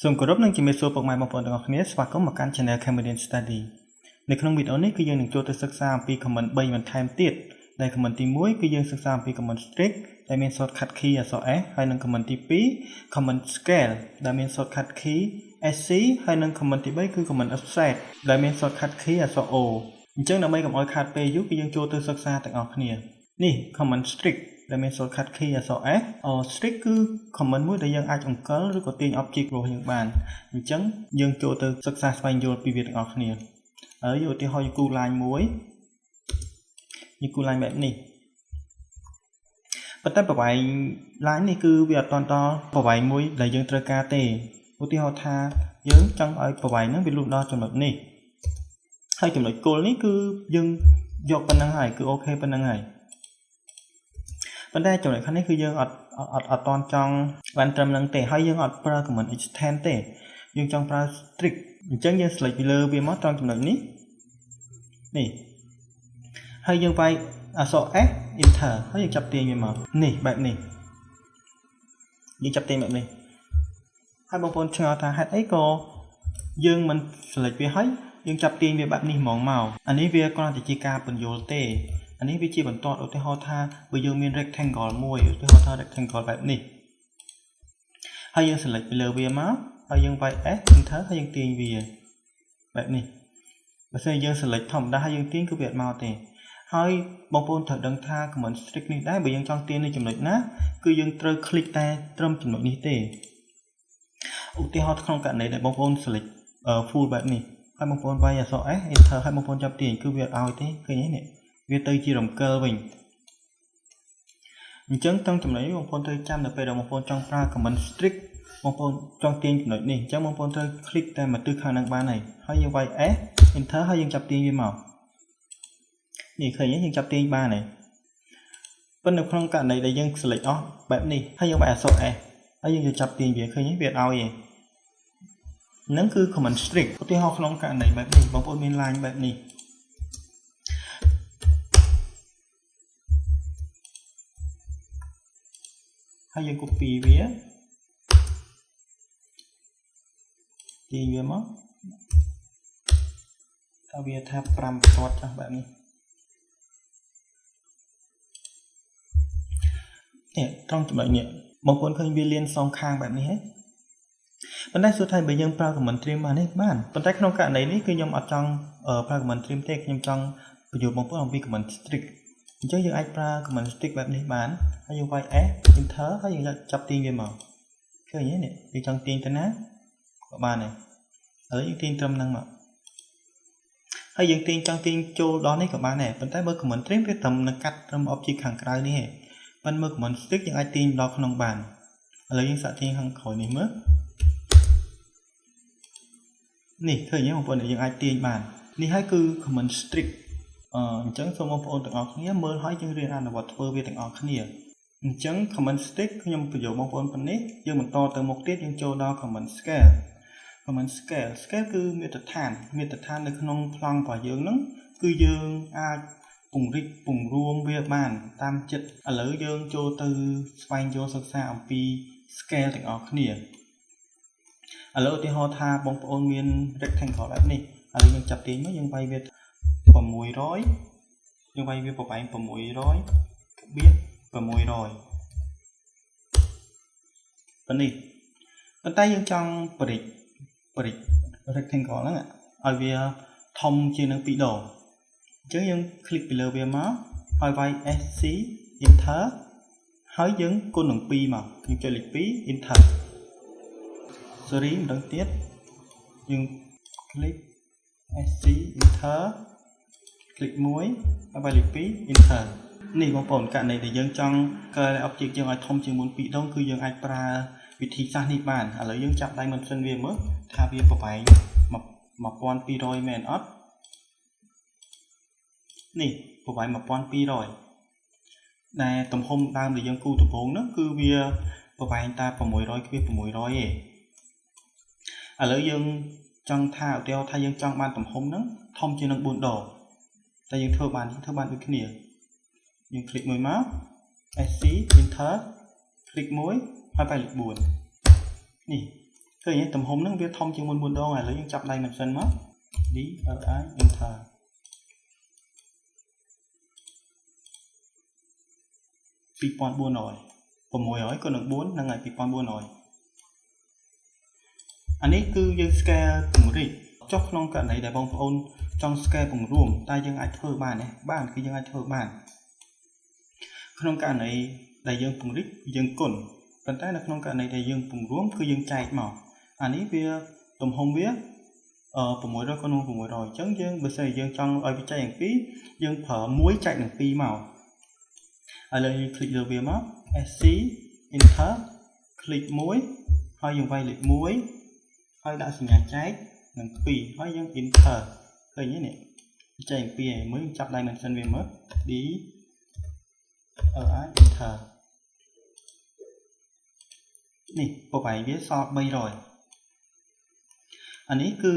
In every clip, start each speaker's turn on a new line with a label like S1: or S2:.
S1: សូមគោរពនិងជំរាបសួរពុកម៉ែបងប្អូនទាំងអស់គ្នាស្វាគមន៍មកកាន់ Channel Cambodian Study នៅក្នុងវីដេអូនេះគឺយើងនឹងចូលទៅសិក្សាអំពី command 3បន្ថែមទៀតដែល command ទី1គឺយើងសិក្សាអំពី command stretch ដែលមាន shortcut key អក្សរ S ហើយនិង command ទី2 command scale ដែលមាន shortcut key SC ហើយនិង command ទី3គឺ command offset ដែលមាន shortcut key អក្សរ O អញ្ចឹងដើម្បីកុំឲ្យខាតពេលយូរគឺយើងចូលទៅសិក្សាទាំងអស់គ្នានេះ command stretch ដែលមាន shortcut key អក្សរ S អ stretch គឺ command មួយដែលយើងអាចអង្កលឬក៏ទាញ object របស់យើងបានអញ្ចឹងយើងចូលទៅសិក្សាស្វែងយល់ពីវាទាំងអស់គ្នាហើយយកឧទាហរណ៍យើងគូ line មួយយើងគូ line បែបនេះប៉ុន្តែប្រវែង line នេះគឺវាអត់ទាន់ដល់ប្រវែងមួយដែលយើងត្រូវការទេឧទាហរណ៍ថាយើងចង់ឲ្យប្រវែងហ្នឹងវាលូតដល់ចំណុចនេះហើយចំណុចគល់នេះគឺយើងយកប៉ុណ្្នឹងហើយគឺ OK ប៉ុណ្្នឹងហើយប៉ុន្តែចំណុចខាងនេះគឺយើងអត់អត់អត់តន់ចង់បានត្រឹមហ្នឹងទេហើយយើងអត់ប្រើ command extend ទេយើងចង់ប្រើ stretch អញ្ចឹងយើង select ពីលើវាមកត្រង់ចំណុចនេះនេះហើយយើងវាយអក្សរ S enter ហើយយើងចាប់ទាញវាមកនេះបែបនេះយើងចាប់ទាញបែបនេះហើយបងប្អូនឆ្ងល់ថាហេតុអីក៏យើងមិន select វាហើយយើងចាប់ទាញវាបែបនេះហ្មងមកអានេះវាគ្រាន់តែជាការពន្យល់ទេអានេះវាជាបន្ទាត់ឧទាហរណ៍ថាបើយើងមាន rectangle មួយឧទាហរណ៍ថា rectangle បែបនេះហើយយើង select ពីលើវាមកហើយយើងវាយ S enter ហើយយើងទាញវាបែបនេះបើសិនយើង select ធម្មតាហើយយើងទាញគឺវាអត់មកទេហើយបងប្អូនត្រូវដឹងថា command stretch នេះដែរបើយើងចង់ទាញនៅចំណុចណាគឺយើងត្រូវ click តែត្រឹមចំណុចនេះទេឧទាហរណ៍ក្នុងករណីដែលបងប្អូន select full បែបនេះហើយបងប្អូនវាយអក្សរ S enter ហើយបងប្អូនចាប់ទាញគឺវាអត់ឲ្យទេឃើញទេនេះវាទៅជារំកិលវិញអញ្ចឹងត្រង់ចំណុចនេះបងប្អូនត្រូវចាំនៅពេលដែលបងប្អូនចង់ប្រើ command stretch បងប្អូនចង់ទាញចំណុចនេះអញ្ចឹងបងប្អូនត្រូវ click តែមកទិសខាងហ្នឹងបានហើយហើយយើងវាយ S enter ហើយយើងចាប់ទាញវាមកនេះឃើញទេយើងចាប់ទាញបានហើយប៉ុន្តែក្នុងករណីដែលយើង select អស់បែបនេះហើយយើងវាយអក្សរ S ហើយយើងទៅចាប់ទាញវាឃើញទេវាអត់ឲ្យទេហ្នឹងគឺ command stretch ឧទាហរណ៍ក្នុងករណីបែបនេះបងប្អូនមាន line បែបនេះហើយយើង copy វាទាញវាមកថាវាថា5បន្ទាត់ចុះបែបនេះនេះត្រង់ចំណុចនេះបងប្អូនឃើញវាលៀនសងខាងបែបនេះហ៎ប៉ុន្តែសួរថាបើយើងប្រើ command trim បាននេះបានប៉ុន្តែក្នុងករណីនេះគឺខ្ញុំអត់ចង់ប្រើ command trim ទេខ្ញុំចង់បញ្យល់បងប្អូនអំពី command stretch អញ្ចឹងយើងអាចប្រើ command stretch បែបនេះបានហើយយើងវាយ S enter ហើយយើងចាប់ទាញវាមកឃើញទេនេះយើងចង់ទាញទៅណាក៏បានដែរឥឡូវយើងទាញត្រឹមហ្នឹងមកហើយយើងទាញចង់ទាញចូលដល់នេះក៏បានដែរប៉ុន្តែបើ command trim វាត្រឹមនឹងកាត់ត្រឹម object ខាងក្រៅនេះទេប៉ុន្តែមើល command stretch យើងអាចទាញដល់ក្នុងបានឥឡូវយើងសាកទាញខាងក្រោយនេះមើលនេះឃើញទេបងប្អូនយើងអាចទាញបាននេះហើយគឺ command stretch អញ្ចឹងសូមបងប្អូនទាំងអស់គ្នាមើលហើយយើងរៀនអនុវត្តធ្វើវាទាំងអស់គ្នាអញ្ចឹង command stretch ខ្ញុំបញ្យល់បងប្អូនប៉ុណ្នេះយើងបន្តទៅមុខទៀតយើងចូលដល់ command scale command scale scale គឺមាត្រដ្ឋានមាត្រដ្ឋាននៅក្នុងប្លង់របស់យើងហ្នឹងគឺយើងអាចពង្រីកពង្រួមវាបានតាមចិត្តឥឡូវយើងចូលទៅស្វែងយល់សិក្សាអំពី scale ទាំងអស់គ្នាឥឡូវឧទាហរណ៍ថាបងប្អូនមាន rectangle បែបនេះឥឡូវយើងចាប់ទាញមកយើងវាយវា600យើងវាយវាប្រវែង600ក្បៀស600ប៉ុណ្នេះប៉ុន្តែយើងចង់បរិចបរិច rectangle ហ្នឹងឲ្យវាធំជាងនឹង2ដងអញ្ចឹងយើង click ពីលើវាមកហើយវាយ SC enter ហើយយើងគុណនឹង2មកយើងចុចលេខ2 enter sorry ម្ដងទៀតយើង click SC enter click 1ហើយវាយលេខ2 enter នេះបងប្អូនករណីដែលយើងចង់កើ object យើងឲ្យធំជាងមុន2ដងគឺយើងអាចប្រើវិធីសាស្ត្រនេះបានឥឡូវយើងចាប់ dimension វាមើលថាវាប្រវែង1200មែនអត់នេះប្រវែង1200ដែលទំហំដើមដែលយើងគូដំបូងហ្នឹងគឺវាប្រវែងតែ600គ្បៀស600ទេឥឡូវយើងចង់ថាឧទាហរណ៍ថាយើងចង់បានទំហំហ្នឹងធំជាងនឹង4ដងតែយើងធ្វើបានធ្វើបានដូចគ្នាយើង click មួយមក SC enter click មួយហើយបែរលេខ4នេះ ឃើញទេទំហំហ្នឹងវាធំជាងមុន4ដងឥឡូវយើងចាប់ dimension មក D L I enter 2400 600គុណនឹង4ហ្នឹងហើយ2400អានេះគឺយើង scale ពង្រីកចុះក្នុងករណីដែលបងប្អូនចង់ scale ពង្រួមតែយើងអាចធ្វើបានទេបានគឺយើងអាចធ្វើបានក្នុងករណីដែលយើងពង្រីកយើងគុណប៉ុន្តែនៅក្នុងករណីដែលយើងពង្រួមគឺយើងចែកមកអានេះវាទំហំវាអឺ600គុណនឹង600អញ្ចឹងយើងបើសិនជាយើងចង់ឲ្យវាចែកយ៉ាងពីរយើងប្រើ1ចែកនឹង2មកឥឡូវយើង click លើវាមក SC enter click 1ហើយយើងវាយលេខ1ហើយដាក់សញ្ញាចែកនឹង2ហើយយើង enter ឃើញទេនេះចែក2ហើយមើលចាប់ dimension វាមើល D L I enter នេះប្រវែងវាសល់300អានេះគឺ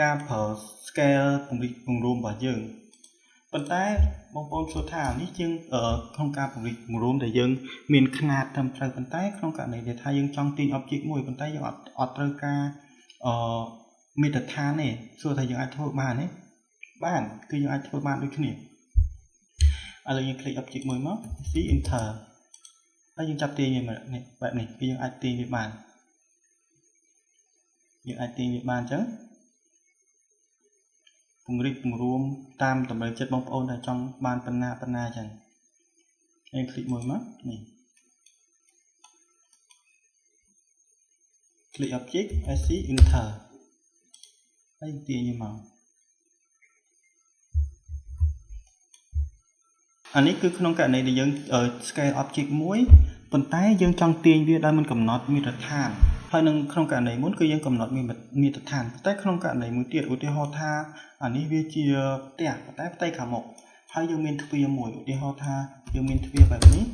S1: ការប្រើ scale ពង្រីកពង្រួមរបស់យើងប៉ុន្តែបងប្អូនសួរថានេះជាងក្នុងការពង្រីកពង្រួមដែលយើងមានខ្នាតត្រឹមត្រូវប៉ុន្តែក្នុងករណីដែលថាយើងចង់ទាញ object មួយប៉ុន្តែយើងអត់អត់ត្រូវការអឺមាត្រដ្ឋានទេសួរថាយើងអាចធ្វើបានទេបានគឺយើងអាចធ្វើបានដូចគ្នាឥឡូវយើង click object មួយមក C enter ហើយយើងចាប់ទាញវាមកនេះបែបនេះគឺយើងអាចទាញវាបានយើងអាចទាញវាបានអញ្ចឹងពង្រីកពង្រួមតាមតម្រូវចិត្តបងប្អូនដែលចង់បានប៉ុណ្ណាប៉ុណ្ណាអញ្ចឹងហើយ click មួយមកនេះ click object SC enter ហើយទាញវាមកអានេះគឺក្នុងករណីដែលយើង scale object មួយប៉ុន្តែយើងចង់ទាញវាដោយមិនកំណត់មាត្រដ្ឋានហើយនឹងក្នុងករណីមុនគឺយើងកំណត់មានមាត្រដ្ឋានតែក្នុងករណីមួយទៀតឧទាហរណ៍ថាអានេះវាជាផ្ទះប៉ុន្តែផ្ទៃខាងមុខហើយយើងមានទ្វារមួយឧទាហរណ៍ថាយើងមានទ្វារបែបនេះ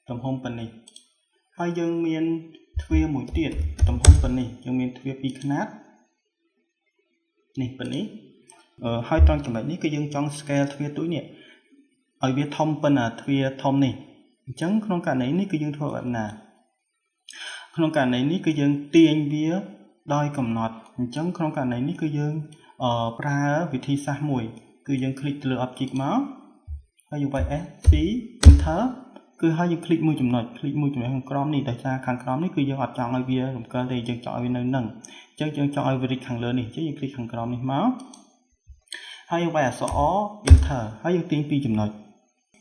S1: ទំហំប៉ុណ្នេះហើយយើងមានទ្វារមួយទៀតទំហំប៉ុណ្នេះយើងមានទ្វារពីរខ្នាតនេះប៉ុណ្នេះហើយត្រង់ចំណុចនេះគឺយើងចង់ scale ទ្វារទូចនេះឲ្យវាធំប៉ុណ្ណាទ្វារធំនេះអញ្ចឹងក្នុងករណីនេះគឺយើងធ្វើបែបណាក្នុងករណីនេះគឺយើងទាញវាដោយកំណត់អញ្ចឹងក្នុងករណីនេះគឺយើងប្រើវិធីសាស្ត្រមួយគឺយើង click ទៅលើ object មកហើយយើងវាយ S C enter គឺហើយយើង click មួយចំណុច click មួយចំណុចខាងក្រោមនេះដោយសារខាងក្រោមនេះគឺយើងអត់ចង់ឲ្យវារំកិលទេយើងចង់ឲ្យវានៅនឹងអញ្ចឹងយើងចង់ឲ្យវារីកខាងលើនេះអញ្ចឹងយើង click ខាងក្រោមនេះមកហើយយើងវាយអក្សរ R enter ហើយយើងទាញពីរចំណុច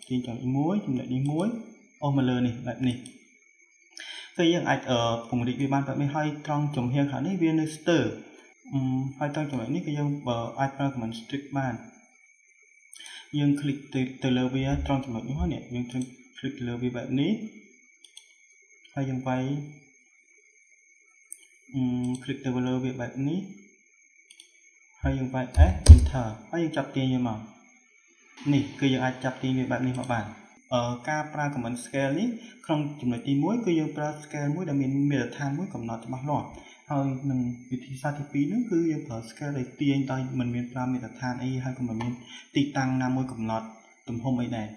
S1: ទាញចំណុចមួយចំណុចនេះមួយអូសមកលើនេះបែបនេះគឺយើងអាចពង្រីកវាបានបែបនេះហើយត្រង់ចំហៀងខាងនេះវានៅស្ទើរហើយត្រង់ចំណុចនេះគឺយើងអាចប្រើ command strip បានយើង click ទៅលើវាត្រង់ចំណុចនេះនេះយើងត្រូវ click ទៅលើវាបែបនេះហើយយើងវាយ click ទៅលើវាបែបនេះហើយយើងវាយ S enter ហើយយើងចាប់ទាញវាមកនេះគឺយើងអាចចាប់ទាញវាបែបនេះមកបានអឺការប្រើ command scale នេះក្នុងចំណុចទី1គឺយើងប្រើ scale មួយដែលមានមាត្រដ្ឋានមួយកំណត់ច្បាស់លាស់ហើយនឹងវិធីសាស្ត្រទី2នោះគឺយើងប្រើ scale ដែលទាញដោយមិនមានប្រើមាត្រដ្ឋានអីហើយក៏មិនមានទីតាំងណាមួយកំណត់ទំហំអីដែរ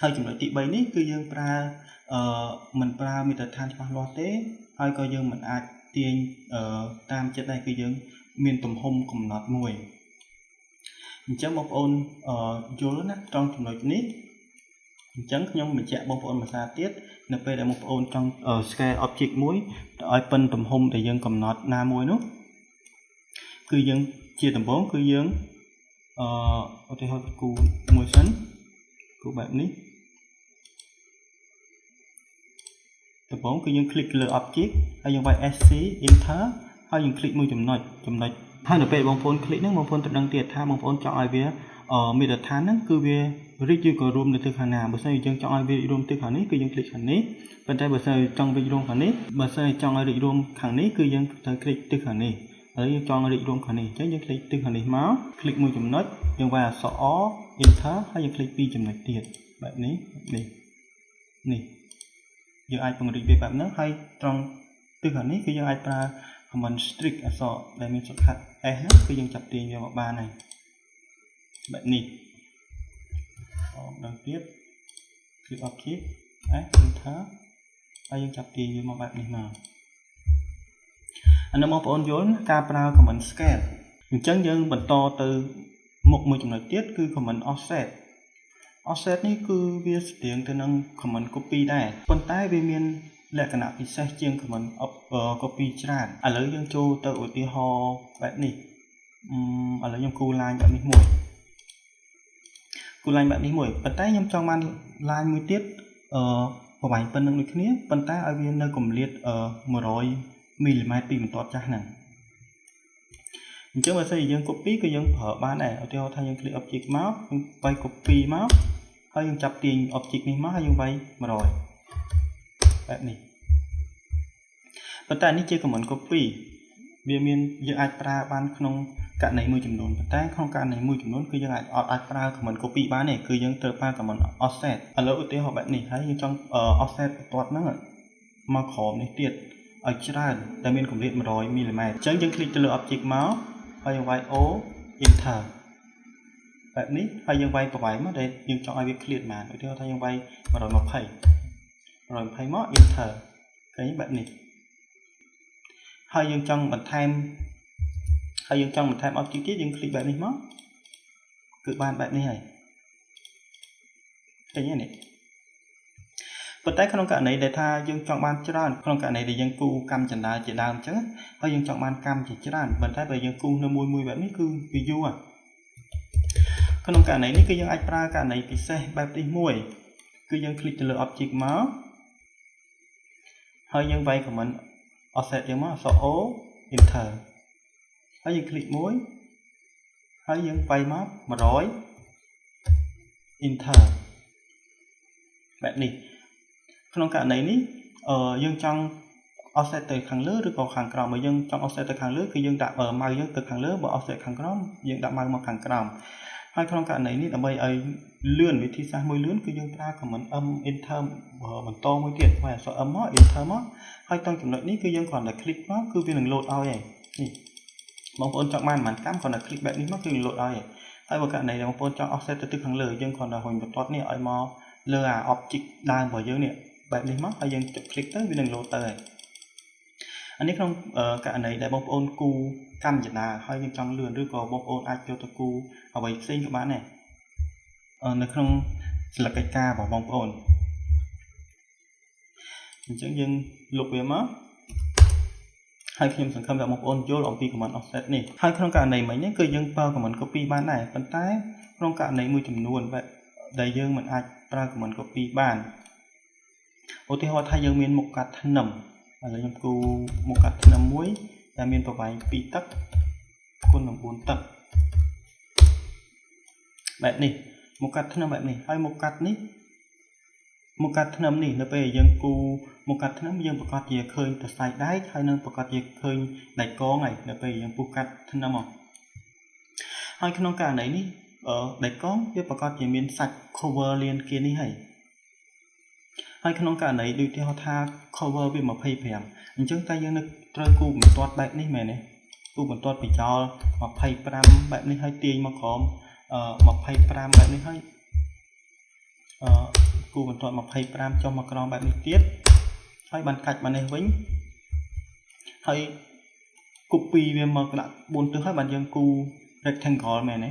S1: ហើយចំណុចទី3នេះគឺយើងប្រើអឺមិនប្រើមាត្រដ្ឋានច្បាស់លាស់ទេហើយក៏យើងមិនអាចទាញតាមចិត្តដែរគឺយើងមានទំហំកំណត់មួយអញ្ចឹងបងប្អូនយល់ណាត្រង់ចំណុចនេះអញ្ចឹងខ្ញុំបញ្ជាក់បងប្អូនមួយសារទៀតនៅពេលដែលបងប្អូនចង់ scale object មួយឲ្យប៉ុនទំហំដែលយើងកំណត់ណាមួយនោះគឺយើងជាដំបូងគឺយើងអឺឧទាហរណ៍គូមួយសិនគូបែបនេះដំបូងគឺយើង click លើ object ហើយយើងវាយ SC enter ហើយយើង click មួយចំណុចចំណុចហើយនៅពេលបងប្អូន click ហ្នឹងបងប្អូនត្រូវដឹងទៀតថាបងប្អូនចង់ឲ្យវាមាត្រដ្ឋានហ្នឹងគឺវារីកឬក៏រួមនៅទិសខាងណាបើសិនជាយើងចង់ឲ្យវារីករួមទិសខាងនេះគឺយើង click ខាងនេះប៉ុន្តែបើសិនជាចង់រីករួមខាងនេះបើសិនជាចង់ឲ្យរីករួមខាងនេះគឺយើងត្រូវ click ទិសខាងនេះហើយយើងចង់រីករួមខាងនេះអញ្ចឹងយើង click ទិសខាងនេះមក click មួយចំណុចយើងវាយអក្សរ R enter ហើយយើង click ពីរចំណុចទៀតបែបនេះនេះនេះយើងអាចពង្រីកវាបែបហ្នឹងហើយត្រង់ទិសខាងនេះគឺយើងអាចប្រើ command strict អក្សរដែលមាន shortcut S ហ្នឹងគឺយើងចាប់ទាញវាមកបានហើយបែបនេះម្ដងទៀត click object S enter ហើយយើងចាប់ទាញវាមកបែបនេះមក អានេះបងប្អូនយល់ការប្រើ command scale អញ្ចឹងយើងបន្តទៅមុខមួយចំណុចទៀតគឺ command offset។ Offset នេះគឺវាស្តៀងទៅនឹង command copy ដែរប៉ុន្តែវាមានលក្ខណៈពិសេសជាង command copy ច្រើនឥឡូវយើងចូលទៅឧទាហរណ៍បែបនេះអឺឥឡូវខ្ញុំគូ line បែបនេះមួយគូ line បែបនេះមួយប៉ុន្តែខ្ញុំចង់បាន line មួយទៀតអឺប្រវែងប៉ុណ្្នឹងដូចគ្នាប៉ុន្តែឲ្យវានៅកម្រិត100មីលីម៉ែត្រពីបន្ទាត់ចាស់ហ្នឹងអញ្ចឹងបើសិនជាយើង copy ក៏យើងប្រើបានដែរឧទាហរណ៍ថាយើង click object មកយើងវាយ copy មកហើយយើងចាប់ទាញ object នេះមកហើយយើងវាយ100បែបនេះប៉ុន្តែនេះជា command copy វាមានយើងអាចប្រើបានក្នុងករណីមួយចំនួនប៉ុន្តែក្នុងករណីមួយចំនួនគឺយើងអាចអត់អាចប្រើ command copy បានទេគឺយើងត្រូវប្រើ command offset។ ឥឡូវឧទាហរណ៍បែបនេះហើយយើងចង់ offset បន្ទាត់ហ្នឹងមកក្រោមនេះទៀតឲ្យច្រើនតែមានកម្រិត100មីលីម៉ែត្រអញ្ចឹងយើង click ទៅលើ object មកហើយយើងវាយ O enter បែបនេះហើយយើងវាយប្រវែងមកដែលយើងចង់ឲ្យវា clear បានឧទាហរណ៍ថាយើងវាយ120 120មក enter ឃើញបែបនេះហើយយើងចង់បន្ថែមហើយយើងចង់បន្ថែម object ទៀតយើង click បែបនេះមកគឺបានបែបនេះហើយឃើញទេនេះប៉ុន្តែក្នុងករណីដែលថាយើងចង់បានច្រើនក្នុងករណីដែលយើងគូកម្មចណ្ដាលជាដើមអញ្ចឹងហើយយើងចង់បានកម្មជាច្រើនប៉ុន្តែបើយើងគូនៅមួយមួយបែបនេះគឺវាយូរក្នុងករណីនេះគឺយើងអាចប្រើករណីពិសេសបែបនេះមួយគឺយើង click ទៅលើ object មកហើយយើងវាយ command offset យើងមកអក្សរ O enter ហើយយើង click មួយហើយយើងវាយមក100 enter បែបនេះក្នុងករណីនេះអឺយើងចង់ offset ទៅខាងលើឬក៏ខាងក្រោមបើយើងចង់ offset ទៅខាងលើគឺយើងដាក់ mouse យើងទៅខាងលើបើ offset ខាងក្រោមយើងដាក់ mouse មកខាងក្រោមហើយក្នុងករណីនេះដើម្បីឲ្យលឿនវិធីសាស្ត្រមួយលឿនគឺយើងប្រើ command M enter បន្តមួយទៀតហើយអក្សរ M មក enter មកហើយត្រង់ចំណុចនេះគឺយើងគ្រាន់តែ click មកគឺវានឹង load ឲ្យហើយនេះបងប្អូនចង់បានប៉ុន្មានកម្មគ្រាន់តែ click បែបនេះមកគឺនឹង load ឲ្យហើយហើយបើករណីដែលបងប្អូនចង់ offset ទៅទិសខាងលើយើងគ្រាន់តែរុញបន្ទាត់នេះឲ្យមកលើអា object ដើមរបស់យើងនេះបែបនេះមកហើយយើងចុច click ទៅវានឹង load ទៅហើយអានេះក្នុងករណីដែលបងប្អូនគូកម្មចនាហើយយើងចង់លឿនឬក៏បងប្អូនអាចយកទៅគូអ្វីផ្សេងក៏បានដែរនៅក្នុងសិលកិច្ចការរបស់បងប្អូនអញ្ចឹងយើងលុបវាមកហើយខ្ញុំសង្ឃឹមថាបងប្អូនយល់អំពី command offset នេះហើយក្នុងករណីមិញនេះគឺយើងប្រើ command copy បានដែរប៉ុន្តែក្នុងករណីមួយចំនួនបែបដែលយើងមិនអាចប្រើ command copy បានឧទាហរណ៍ថាយើងមានមុខកាត់ធ្នឹមឥឡូវខ្ញុំគូមុខកាត់ធ្នឹមមួយដែលមានប្រវែង2តឹកគុណនឹង4តឹកបែបនេះមុខកាត់ធ្នឹមបែបនេះហើយមុខកាត់នេះមុខកាត់ធ្នឹមនេះនៅពេលយើងគូមុខកាត់ធ្នឹមយើងប្រកាសជាឃើញសរសៃដែកហើយនឹងប្រកាសជាឃើញដែកកងហើយនៅពេលយើងពុះកាត់ធ្នឹមមកហើយក្នុងករណីនេះដែកកងវាប្រកាសជាមានសាច់ cover លៀនគៀននេះហើយហើយក្នុងករណីដូចទីហោថា cover វា25អញ្ចឹងតែយើងនៅត្រូវគូបន្ទាត់បែបនេះមែនទេគូបន្ទាត់បញ្ចោល25បែបនេះហើយទាញមកក្រោម25បែបនេះហើយអឺគូបន្ទាត់25ចុះមកក្រោមបែបនេះទៀតហើយបានកាច់មកនេះវិញហើយ copy វាមកដាក់4ទិសហើយបានយើងគូ rectangle មែន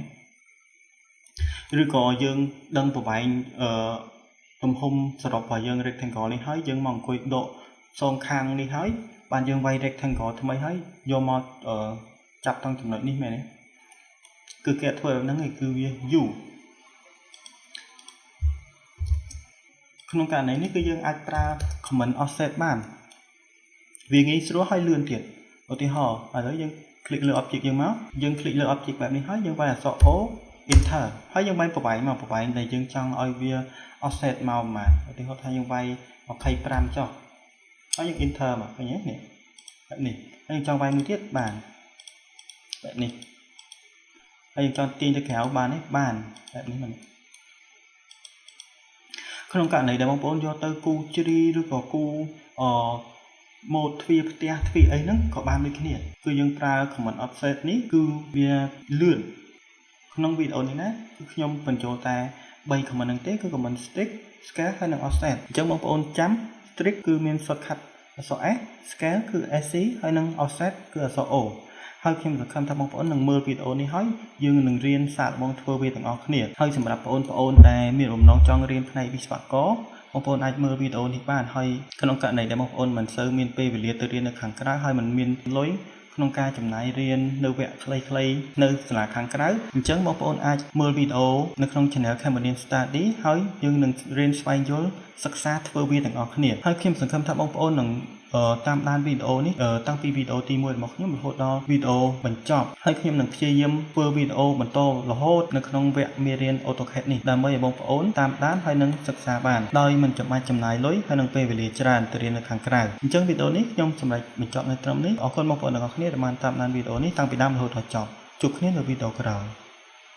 S1: ទេឬក៏យើងដឹងប្រវែងអឺទំហំសរុបរបស់យើង rectangle នេះហើយយើងមកអង្គុយដកសងខាងនេះហើយបានយើងវាយ rectangle ថ្មីហើយយកមកចាប់ត្រង់ចំណុចនេះមែនទេគឺគេធ្វើបែបហ្នឹងឯងគឺវាយូរក្នុងករណីនេះគឺយើងអាចប្រើ command offset បានវាងាយស្រួលហើយលឿនទៀតឧទាហរណ៍ឥឡូវយើង click លើ object យើងមកយើង click លើ object បែបនេះហើយយើងវាយអក្សរ O enter ហើយយើងវាយប្រវែងមកប្រវែងដែលយើងចង់ឲ្យវា offset មកប្រហែលឧទាហរណ៍ថាយើងវាយ25ចុះហើយយើង enter មកឃើញទេនេះបែបនេះហើយយើងចង់វាយមួយទៀតបានបែបនេះហើយយើងចង់ទាញទៅក្រៅបានទេបានបែបនេះមិនក្នុងករណីដែលបងប្អូនយកទៅគូជ្រីឬក៏គូអម៉ូតទ្វារផ្ទះទ្វារអីហ្នឹងក៏បានដូចគ្នាគឺយើងប្រើ command offset នេះគឺវាលឿនក្នុងវីដេអូនេះណាគឺខ្ញុំបញ្ចូលតែ3 command ហ្នឹងទេគឺ command stretch, scale ហើយនិង offset អញ្ចឹងបងប្អូនចាំ stretch គឺមាន shortcut អក្សរ S scale គឺ SC ហើយនិង offset គឺអក្សរ O ហើយខ្ញុំសង្ឃឹមថាបងប្អូននឹងមើលវីដេអូនេះហើយយើងនឹងរៀនសាកល្បងធ្វើវាទាំងអស់គ្នាហើយសម្រាប់បងប្អូនដែលមានបំណងចង់រៀនផ្នែកវិស្វករបងប្អូនអាចមើលវីដេអូនេះបានហើយក្នុងករណីដែលបងប្អូនមិនសូវមានពេលវេលាទៅរៀននៅខាងក្រៅហើយមិនមានលុយក្នុងការចំណាយរៀននៅវគ្គខ្លីៗនៅសាលាខាងក្រៅអញ្ចឹងបងប្អូនអាចមើលវីដេអូនៅក្នុង Channel Cambodian Study ហើយយើងនឹងរៀនស្វែងយល់សិក្សាធ្វើវាទាំងអស់គ្នាហើយខ្ញុំសង្ឃឹមថាបងប្អូននឹងតាមដានវីដេអូនេះតាំងពីវីដេអូទី1របស់ខ្ញុំរហូតដល់វីដេអូបញ្ចប់ហើយខ្ញុំនឹងព្យាយាមធ្វើវីដេអូបន្តរហូតនៅក្នុងវគ្គមេរៀន AutoCAD នេះដើម្បីឲ្យបងប្អូនតាមដានហើយនឹងសិក្សាបានដោយមិនចាំបាច់ចំណាយលុយហើយនឹងពេលវេលាច្រើនទៅរៀននៅខាងក្រៅអញ្ចឹងវីដេអូនេះខ្ញុំសម្រេចបញ្ចប់នៅត្រឹមនេះអរគុណបងប្អូនទាំងអស់គ្នាដែលបានតាមដានវីដេអូនេះតាំងពីដើមរហូតដល់ចប់ជួបគ្នានៅវីដេអូក្រោយ។